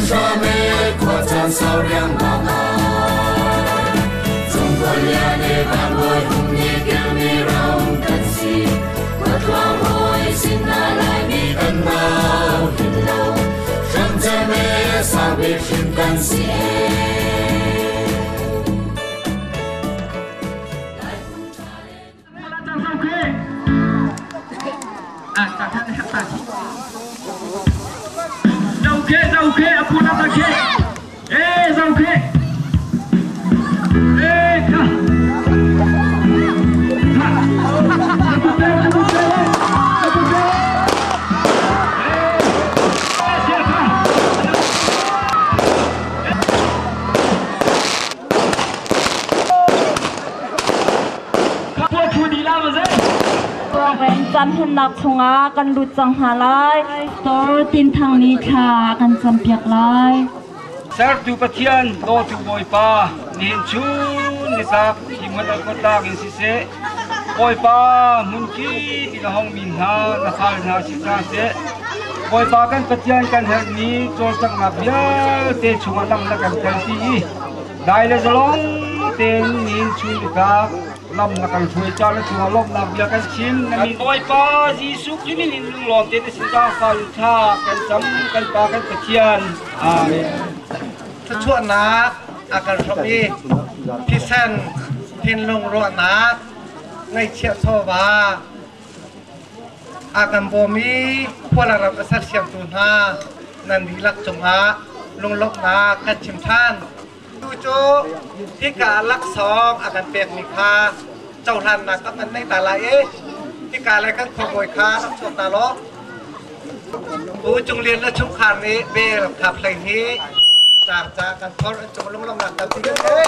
hram e khua caan sau riangmang ah. Cungkhual lian e van bawi hung nih kilmi ram kan si. Khuatlang hawi sinah Laimi kan nau hin lo. Hram cem e sang bik hrim kan si e. Camhunnak chungah kan lut cang hna lai. Tor Tin Thang nih thla a kan campiak lai. Sertu Pathian dawtu Bawipa nihin chun nitlak hi hmun al kawtlak in siseh Bawipa hmun kip in a hongmi hna na fal hna si hna seh Bawipa kan Pathian kan herhmi cawlcanghnak vialte chungah lam na kan kalpi i dai le zalong tein nihin chun nitlak lam na kan hruai ca na cungah lawmhnak bia kan chim na min Bawipa Jesuh Khrih min in lunglawm te na sin zaangfah in thla kan cam kan Pa kan Pathian Amen. Thluachuahnak a kan hrawmh i thisen thinlung ruahnak ngaihchiah chawva a kan bawm i khualaram a sersiamtu hna nan dihlak cungah lunglawmhnak kan chim ṭhan. Tu cu hika laksawng a kan pekmi kha cohlannak kan van nei ta lai i hika le kan khuabawi kha rak chuak ta law Pu Cung Lian le chungkhar nih bel khap hlei hi caang ca kan phor an cung lunglawmhnak tampi kan ngei.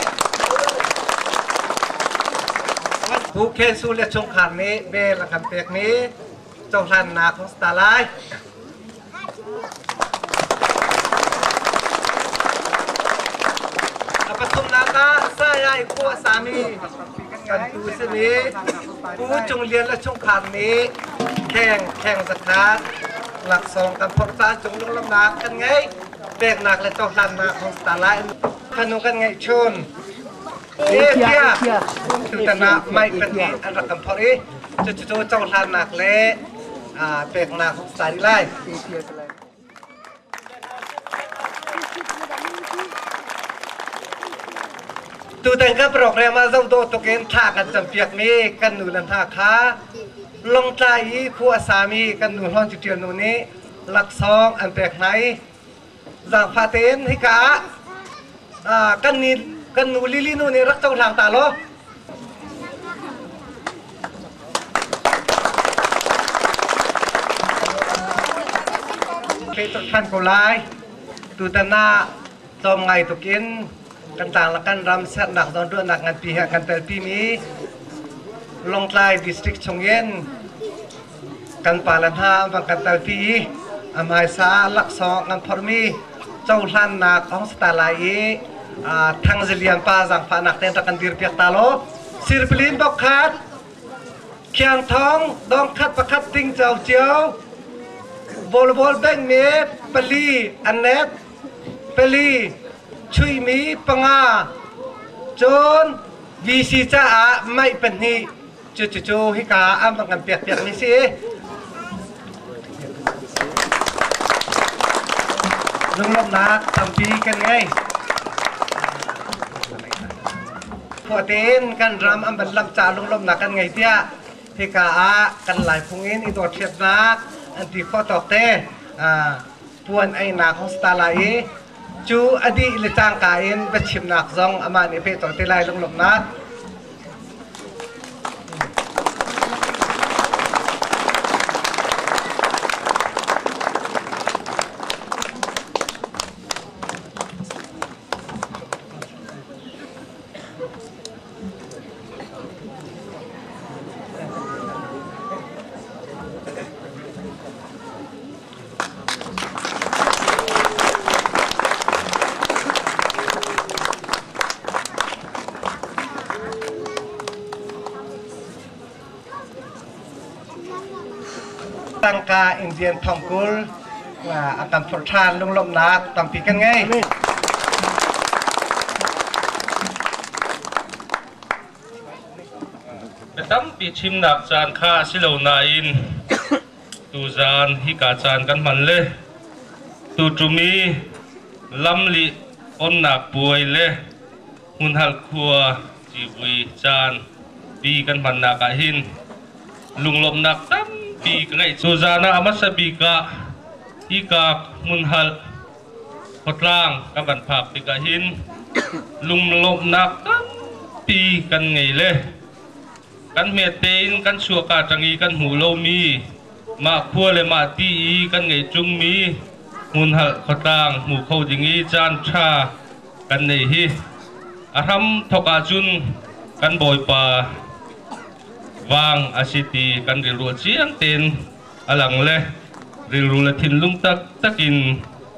Pu Khen Su le chungkhar nih bel a kan pekmi cohlannak hong si ta lai. A pathumnak ah Saya i khua sami kan tu simi Pu Cung Lian le chungkhar nih kheng kheng zakhat laksawng kan phorh caan cung lunglawmhnak kan ngei peknak le cohlannak hong si ta lai fanu kan ngeih chun tiah tutan ah mic pahnih an rak kan phorh i cucu cohlannak le peknak hong si ta rih lai. Tutan kan program ah zohdawh tuk in thla kan campiakmi kan nu le hna kha Lawngtlai i khua a sami kan nu Hlawn Ci Ṭial nu nih laksawng an pek hna i zaangfah tein hika ah kan ni kan nu Lily nu nih rak cohlang ta law Peh ṭhan ko lai. Tutan ah tlawmngai tuk in kan tlang le kan ram sernak zawnruahnak nganpi he kan telpimi Lawngtlai district chungin kan pale hna an van kan telpi i a hmaisa ah laksawng kan phorhmi cohlannak a hung si ta lai i Thangzilian pa zaangfahnak tein rak kan dirpiak ta law sirpalin bok khat khiang thong dong khat pakhat ting cio cio volleyball beng me pali anet pali chuimi panga cun VC caah maih pahnih Cucu hika an van kan pek piakmi si. Lunglawmhnak tampi kan ngei. Khuatein kan ram an van lamh caah lunglawmhnak kan ngei tiah hika ah kan Laiphung in i dawthiatnak an ti khawh tawk te puan einak hong si ta lai i cu a dih le cangka in biachimnak zong amah nih peh tawn te lai lunglawmhnak. Tangka Indian thongkul. A kan phurh ṭhan lunglawmhnak tampi kan ngei. Tampi chimnak caan kha a si lo nain tuzaan hika caan kan hman le tuṭum i lamli onnak puai le hmunhalh khua civui caan pi kan hmannak ah hin lunglawmhnak tampi ka ngeih. Tuzaan ah a hmasa bik ah hika hmunhalh khuatlang kan van phak tikah hin lunglawmhnak tampi kan ngei le kan hmet tein kan chuahka ṭang i kan hmuh lomi mah khua le mah ti i kan ngeih ṭungmi hmunhalh khuatlang hmu kho ding i caan ṭha kan nei hi a hram thawk ahcun kan Bawipa vang a si ti kan rilru chiang tein a lang le rilru le thinlung taktak in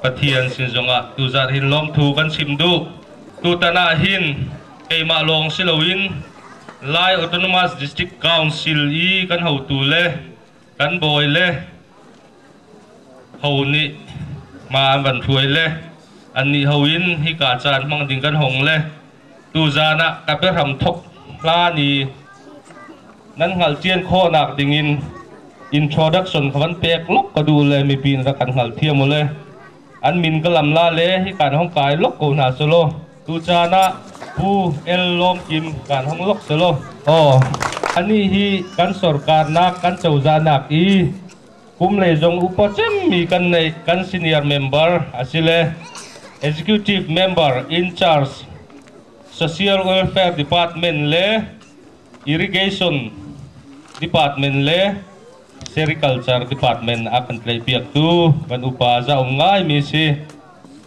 Pathian sin zongah tuzarh hin lawmthu kan chim duh. Tutan ah hin keimah lawng si loin Lai Autonomous District Council i kan hotu le kan bawi le ho nih ma an van hruai le annih ho in hika caan hmang ding kan hong le tuzaan ah ka biahram thok hlan i nan hngalhcian khawhnak dingin introduction kha van pek lok ka duh le mipi in rak kan hngalhthiam u le an min ka lam la le hi kan hong kai lok ko hna selaw tu caan ah Pu El Lawm Kim kan hong lok selaw oh ani hi kan sarkarnak kan cozahnak i kum lei zong upa cemmi kan nei kan senior member asile executive member in charge social welfare department le irrigation department le sericulture department a kan tlaihpiaktu kan upa za um ngaimi si.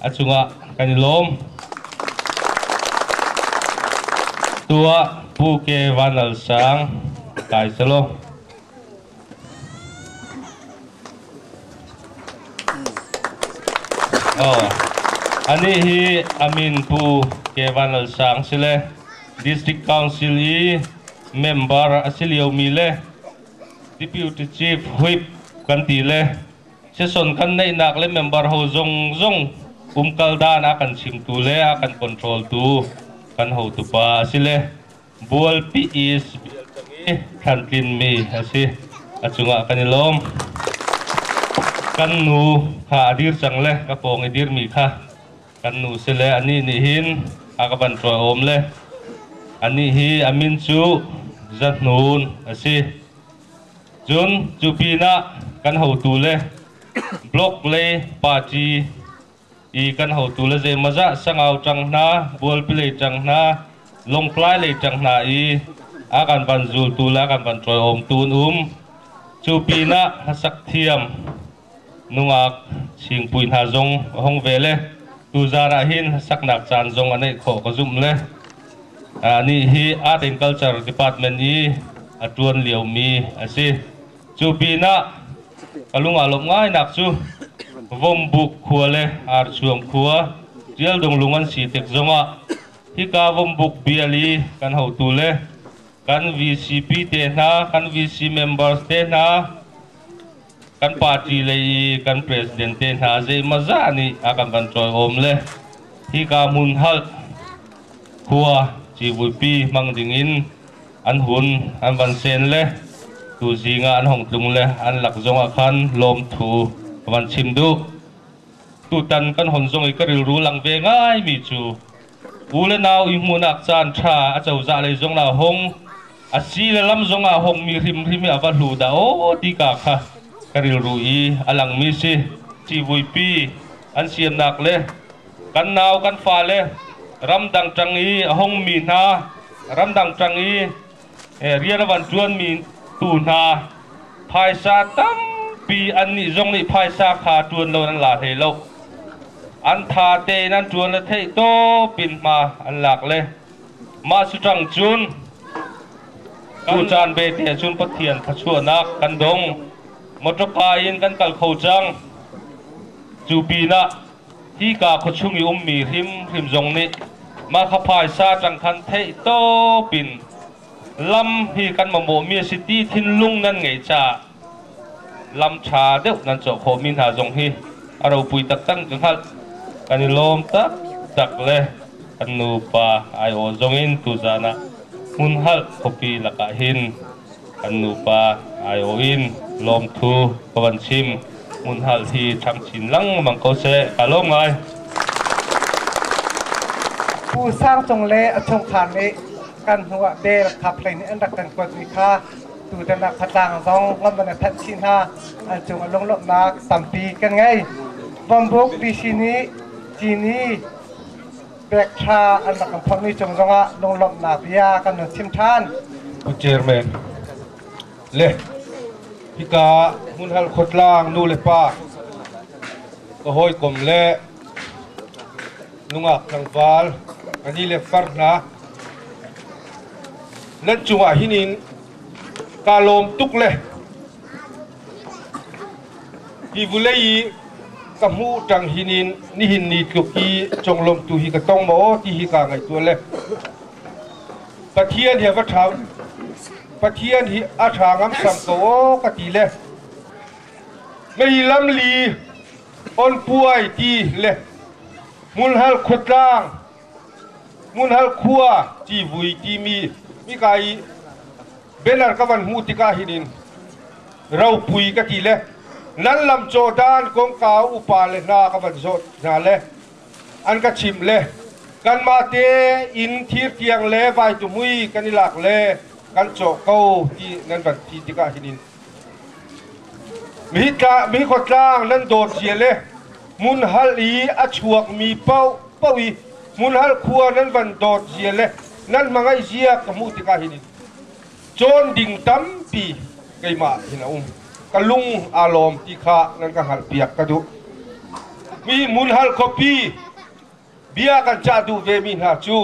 A cungah kan i lawm. Tuah Pu Ke Vanal Sang kai selo. Oh, ani hi amin Pu Ke Vanal Sang sile District Council i member a si liomi le Deputy Chief Whip kan ti le session kan neihnak le member ho zong zong umkal dan a kan chimtu le a kan control tu kan hotu pa a si le Bualpi is thlantlin mi a si. A cungah kan i lawm. Kan nu kha a dir cang le ka pawng i dirmi kha kan nu si le anih nih hin a ka van awm le anih hi a min cu Zahnun a si. Cun cu pinah kan hotu le block le party i kan hotu le zeimawzah Sangau ṭang hna, Bualpi lei ṭang hna, Lawngtlai lei ṭang hna i a kan van zultu le a kan van ṭawiawmtu an um. Cu pinah hlasak thiam nungak chingpui hna zong a hong ve le tuzaan ah hin hlasaknak caan zong a neih khawh ka zumh le nih hi Art and Culture Department i a ṭuan liomi a si. Cu pinah ka lung aa lawmh ngainak cu Vombuk khua le Archuang khua Ṭialdung lung an si tik zongah hika Vombuk bial i kan hotu le kan VCP te hna, kan VC members te hna, kan party lei i kan president te hna zeimawzah nih a kan van ṭawiawm le hika hmun halh khua civuipi hmang dingin an hun an van sen le tuzing ah an hong tlung le an lak zong ah khan lawmthu ka van chim duh. Tutan kan hon zong i ka rilru lang ve ngaimi cu u le nau i hmuhnak caan ṭha a cozah lei zong ah hong a si le lam zong ah hongmi hrimhrim hi a va hlu dah aw ti ka kha ka rilru i a langmi si. Civuipi an siamnak le kan nau kan fale ramdang ṭang i a hongmi hna ramdang ṭang i rian a van ṭuanmi tu hna phaisa tampi annih zong nih phaisa kha ṭuan lo an la hlei lo. An tha tein an ṭuan le theih tawp in hma an lak le mah cu ṭang cun tu caan ve te cun Pathian thluachuahnak kan dong. Motorka in kan kal kho cang. Cu pinah hika khuachung i ummi hrimhrim zong nih mah kha phaisa ṭang khan theih tawp in lam hi kan mamawhmi a si ti thinlung nan ngeih caah lam ṭha deuh nan cawh khawhmi hna zong hi A ropui taktak ka hngalh. Kan i lawm taktak le kan nupa aiawh zongin tuzaan ah hmunhalh khuapi lakah hin kan nupa aiawh in lawmthu ka van chim. Hmunhalh hi ṭhang chin lengmang ko seh. Kaa lawm ngai. Pu Sang Cung le a chungkhar nih kan hnu ah bel khap hlei nih an rak kan kuatmi kha tutan ah khuatlang zong ngam an thanh chih hna. An cung ah lunglawmhnak tampi kan ngei. Bawmbuk DC nih cini bag ṭha an rak kan phorhmi cung zongah lunglawmhnak bia kan hun chim ṭhan. Pu Chairman le hika hmunhal khuatlang nu le pa ka hawikom le nungak tlangval ani le far hna nan cungah hinin kaa lawm tuk le hi vulei i ka hmuh ṭang hinin nihin ni tluk i conglawmhtu hi ka tong maw ti hi kaa ngaihtuah le Pathian hi va ṭha Pathian hi a ṭha ngamsam ko aw ka ti le mei lamli on puai ti le hmunhal khuatlang hmunhal khua civui timi mika i banner ka van hmuh tikah hinin ropui ka ti le nan lam caw dan kongka upa le hna ka van zawt hna le an ka chimh le kanmah te in thir tiang le vai tuhmui kan i lak le kan cawh ko ti nan van ti tikah hinin mi khawtlang nan dawt zia le hmunhal i a chuakmi paoh paoh i hmunhal khua nan van dawt zia le nan hmangaih zia ka hmuh tikah hinin cawn ding tampi keimah hin a um ka lung aa lawm ti kha nan ka hngalhpiak ka duh mi hmunhal khuapi bia kan cah duh ve mi hna cu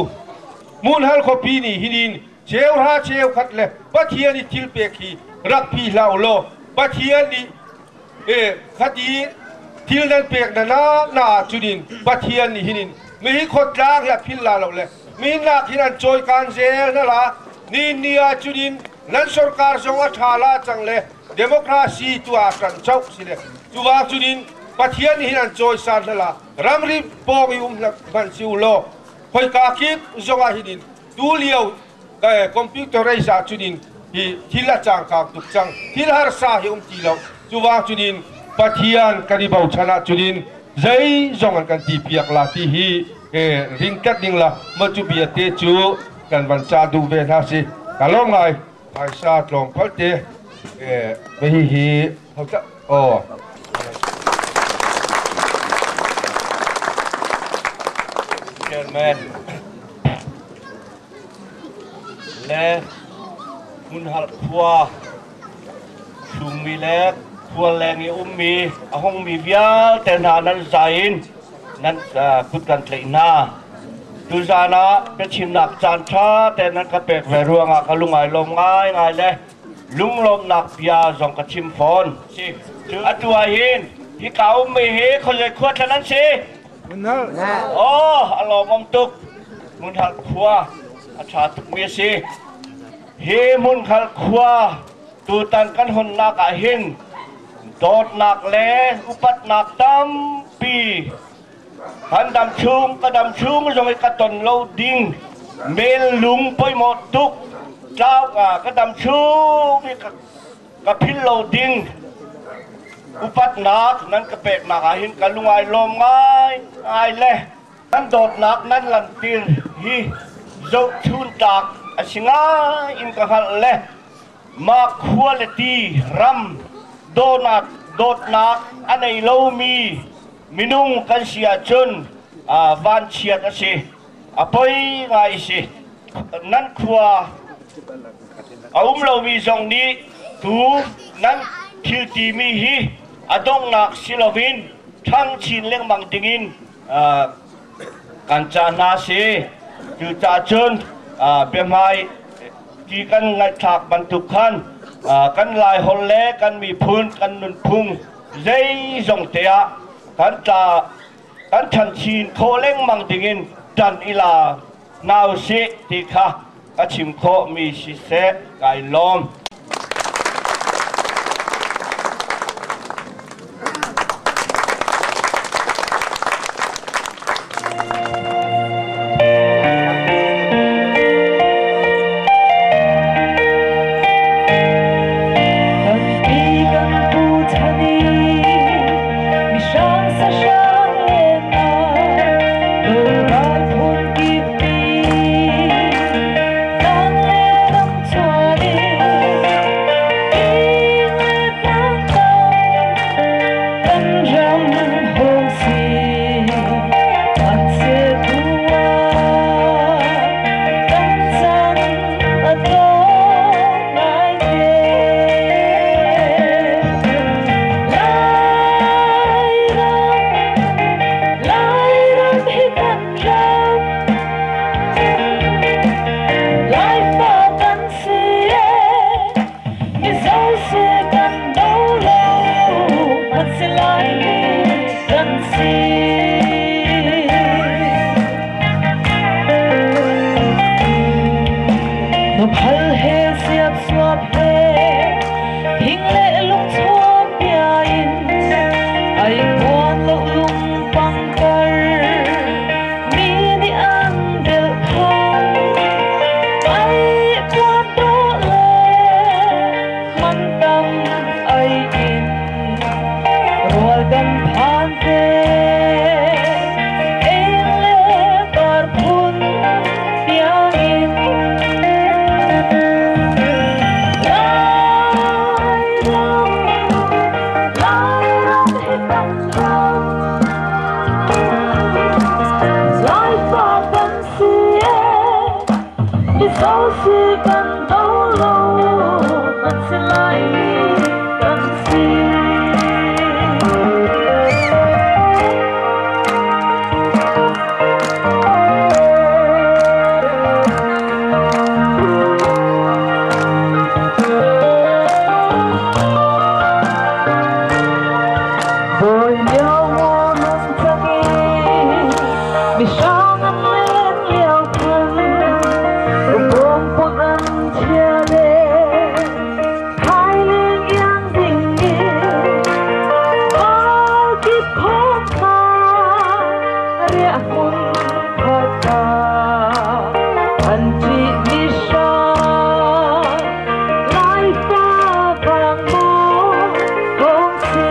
hmunhal khuapi nih hinin cheuhra cheukhat le Pathian i thil pek hi rak phi hlah u law Pathian nih khati thil nan pek na na na cunin Pathian nih hinin mihi khawtlang hi a phil la lo le mi nak hin an cawi kan zel na la ni ni ah cunin nan sarkar zong a ṭha la cang le democracy tu ah kan choh si le cuwa cunin Pathian nih hin an cawi san hna la ramri pawng i um hmanh si u law khoika kip zong ah hinin tu lio computer race ah cunin hi thil a cangkang tuk cang thil harsa hi um ti lo cuwang cunin Pathian kan i bochan ah cunin zeizong an kan ti piak la ti hi ring kat ding la ma cu bia te cu kan van ca duh ve hna si ka lawm ngai phaisa tlawm phal te hi hi oh Chairman le hmunhalh khua chungmi le khual leng i ummi a hungmi vialte hna nan zai in nan kut kan tlaih hna. Tuzaan ah biachimnak caan ṭha te nan ka pek ve ruangah ka lung ai lawm ngaingai le lunglawmhnak bia zong ka chim fawn. Atu ah hin hika ummi hi khuazei khua thlan an si? Oh, a lawmawm tuk. Hmunhalh khua a ṭha tukmi a si. Hi hmunhalh khua tutan kan honnak ah hin dawtnak le upatnak tampi kan dam chung ka dam chung zong i ka ton lo ding mel lung poimawh tuk tlau ka dam chung i ka philh lo ding upatnak nan ka peknak ah hin ka lung ai lawm ngai ngai le nan dawtnak nan lantir hi zohchun tlak a si ngai in ka hngalh le mah quality ram dawtnak dawtnak a nei lomi minung kan si ahcun vanchiat a si a poi ngai si nan khua A um lomi zong nih tu nan thil timi hi a donghnak si loin ṭhang chin lengmang dingin kan cah hna si. Cucaah cun biahmai ti kan ngaihthlak bantuk khan kan Laiholh le kan miphun kan nunphung zeizong te ah kan tla kan ṭhan chin khawh lengmang dingin ṭan i la hna usih ti kha ka chim khawhmi siseh kai lawm. Mizo si kan do lo kan si Laimi kan si. Bawi lio nan cang i mihrang an len lio khan bawm put an chia le thaileng iang ding in kip khong kha riah hmun khat ah an ṭih mihrang Laifa bang maw hong si.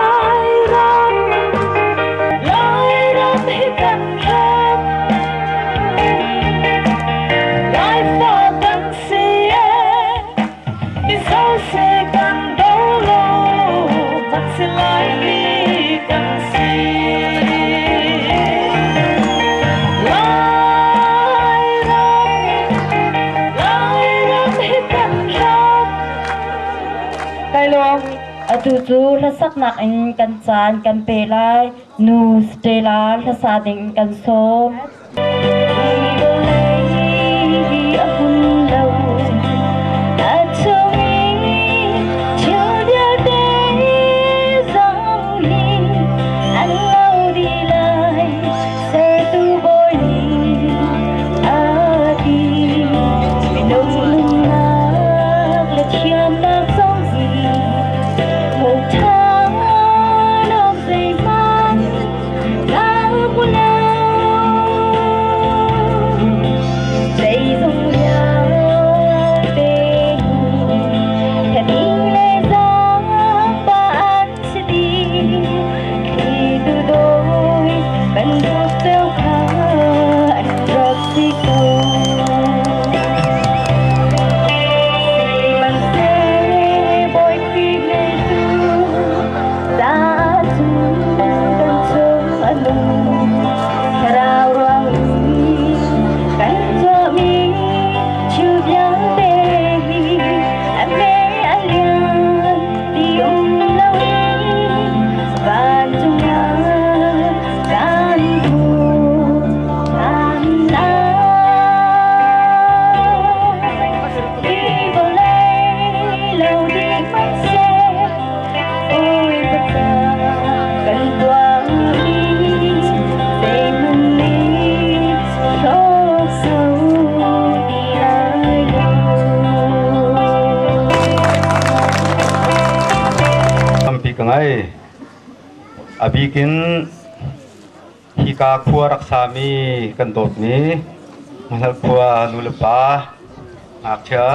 Lairam, Lairam hi kan ram, Laifa kan si e, Mizo si kan do lo, kan si Laimi kan si. Lairam, Lairam hi kan ram. Kai lawm. Atu cu hlasaknak in kan caan kan pe lai. Nu Stella hlasa ding in kan sawm. Tampi ka ngai. A bikin hika khua rak sami kan dawtmi Hmunhal khua nulepa ngakchia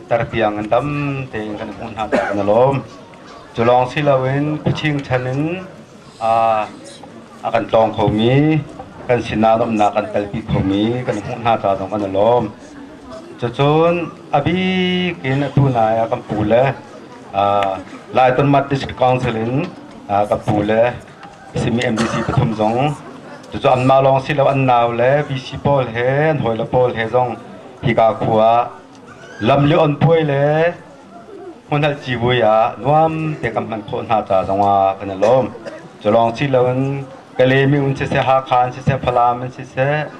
tartiang an tam tein kan hmuh hna caah kan i lawm. Cu lawng si loin khuaching chan in a kan tlawng khomi kan sinah lawmhnak kan telpi khomi kan hmuh hna ca zong kan i lawm. Cucun a bik in atu nai ah kan pu le Lai Tonmat District Council in ka pu le simi MDC pathum zong cucu anmah lawng si lo an nau le VC pawl he an hawile pawl he zong hika khua lam le on puai le hmunhalh civui ah nuam te kan hman khawh hna ca zongah kan i lawm. Cu lawng si loin Kalemi un siseh, Hakha in siseh, Falam in siseh,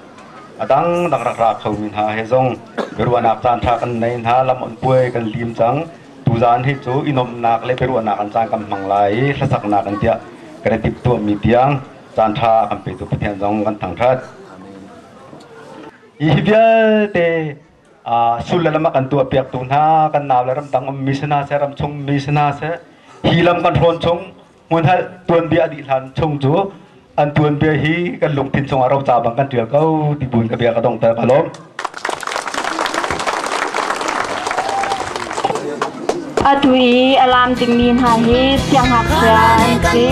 a dangdang rak ra khomi hna he zong biaruahnak caan ṭha kan nei hna, lam on puai kan lim cang. Tuzaan hi cu i nuamhnak le biaruahnak an caan kan hmang lai i hlasaknak in tiah kan i timhtuahmi tiang caan ṭha kan petu Pathian zong kan thangṭhat. Hi vialte sul le lam a kan tuahpiaktu hna kan nau le ramdang ummi si hna seh, ramchung mi si hna seh, hi lam kan hrawn chung hmunhalh tuanbia a dih hlan chung cu an tuanbia hi kan lungthin chungah roca bang kan ṭial ko ti buin ka bia ka dongter ka lawm. Atu i a laam dingmi hna hi siangngakchia an si.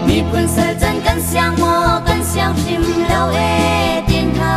Miphun sal can kan siang maw kan siang hrim lo e tin hna.